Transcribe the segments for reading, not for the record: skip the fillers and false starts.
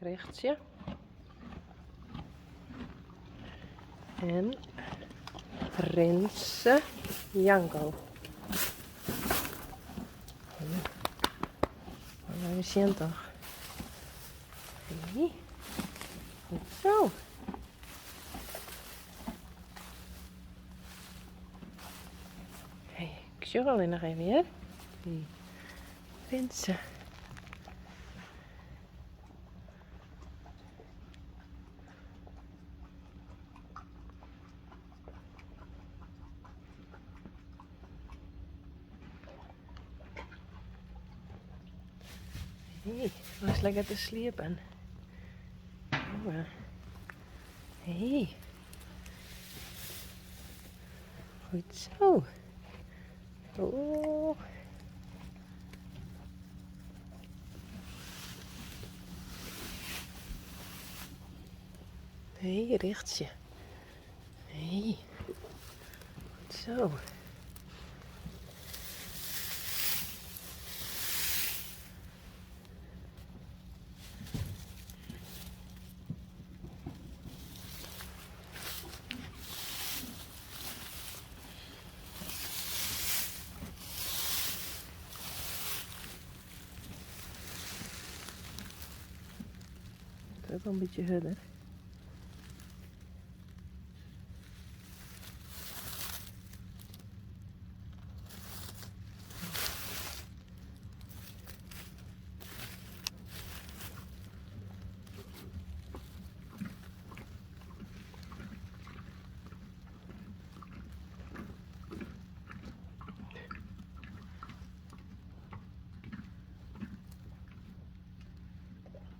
Richtsje. En Rinse Janko. Even sjen toch. Hey. Goed zo. Hey, ik sjoch allinnich noch even hear. Hey. Rinse. Hey, was lekker te sliepen. Hey. Goed zo. Oh. Hey, Richtsje. Hey. Goed zo. Het wordt wel een beetje hurder.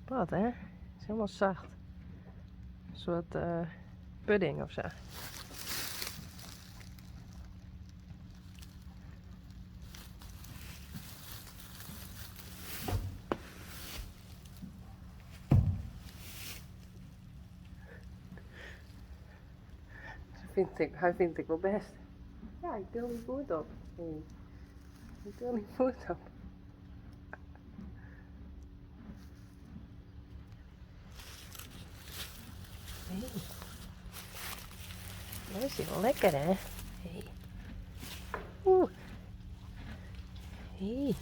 Wat hè? Het is helemaal zacht. Een soort pudding of zo. Vind ik, hij vindt ik wel best. Ja, ik til die voet op. Hey. Ik til die voet op. Hey. Dat is wel lekker, hè? Hey. Oeh. Hey.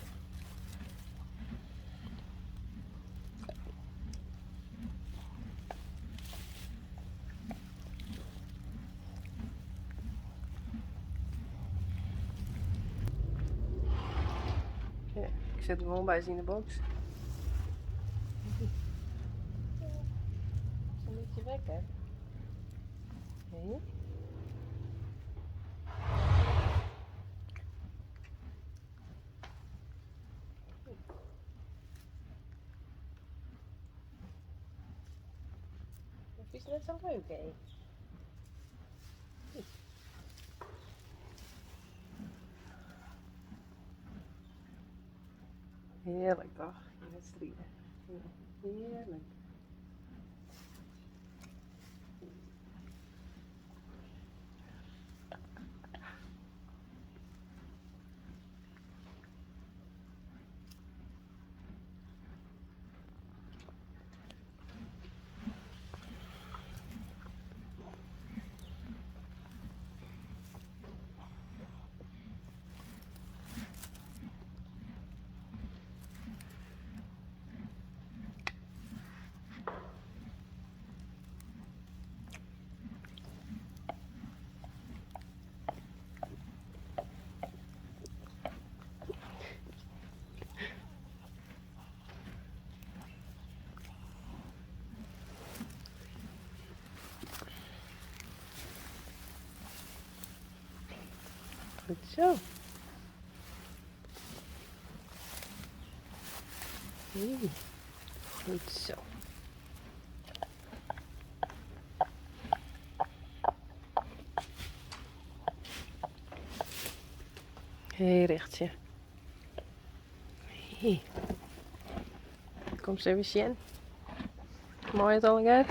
Ja, ik zit gewoon bij ze in de box. Het is een beetje wekker. Hey. Dat is net zo leuk, hè? Heerlijk toch? Die wedstrijden. Heerlijk. Goed zo. Hey. Goed zo. Hey, Richtsje. Hey. Kom eens even zien. Mooi het al een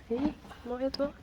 Hey, mooi het wel.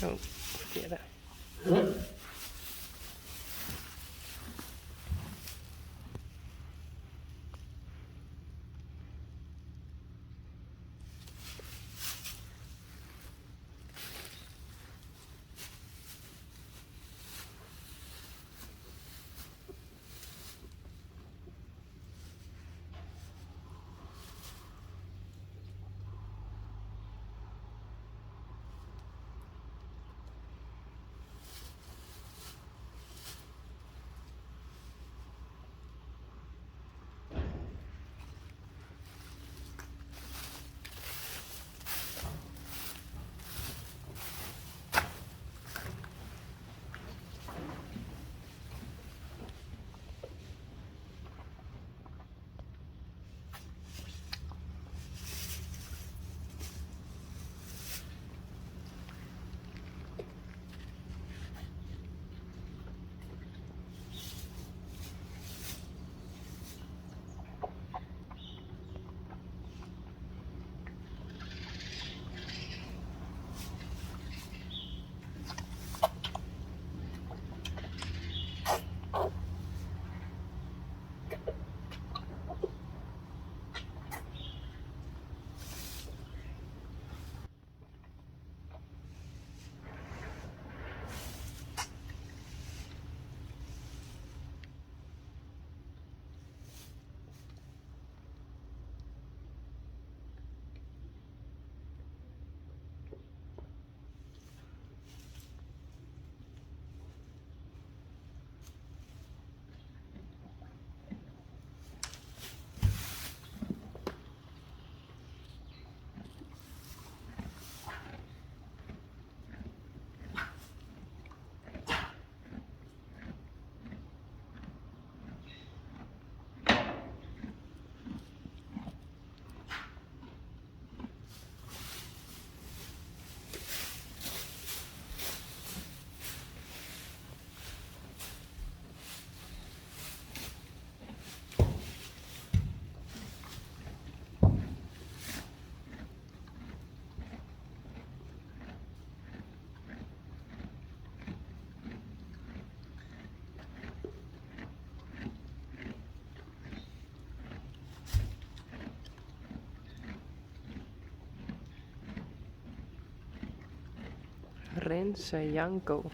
Oh, ferkearde. Rinse Janko.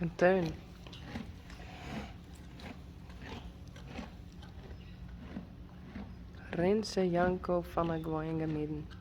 En Teun. Rinse Janko fan 'e Goaiïngamieden.